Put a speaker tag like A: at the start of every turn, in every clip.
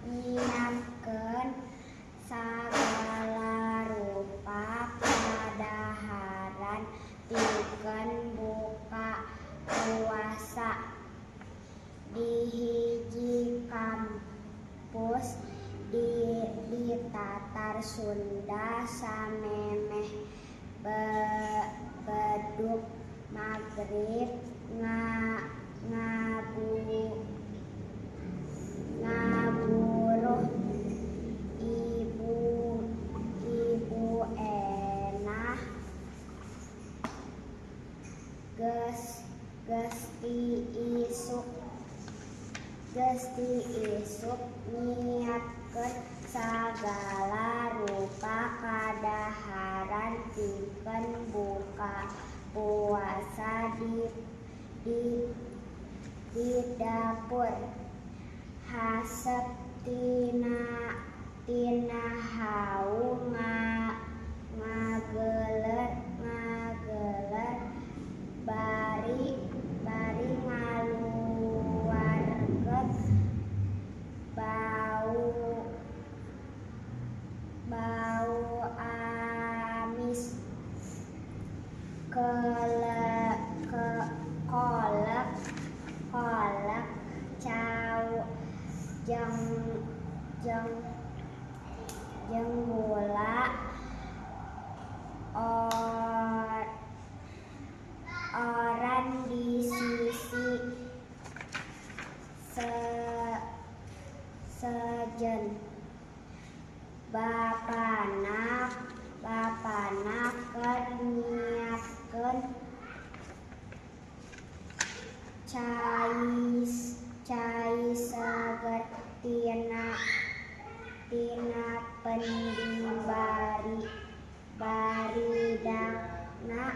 A: Nyiapkeun sagala rupa kadaharan pikeun buka puasa. Di hiji kampus di Tatar Sunda samemeh bedug magrib ngaburuh Ibu Enah geus ti isuk nyiapkeun sagala rupa kadaharan pikeun buka puasa di dapur. Haseup tina hawu ngageler bari ngaluarkeun bau amis. Kolek cau jeung gula oran di sisi sejen. Bapana keur nyiapkeun cai seger tina pendi barudakna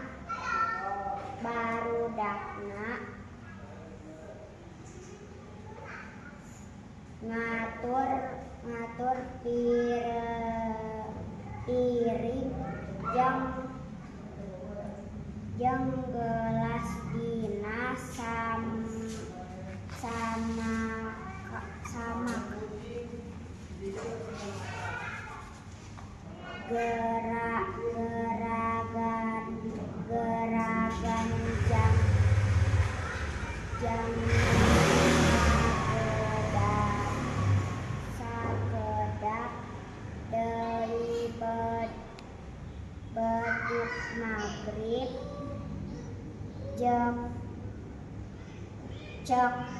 A: ngatur piring jeung gelas dina samak. Geragan jang sakedap deui bedug magrib cek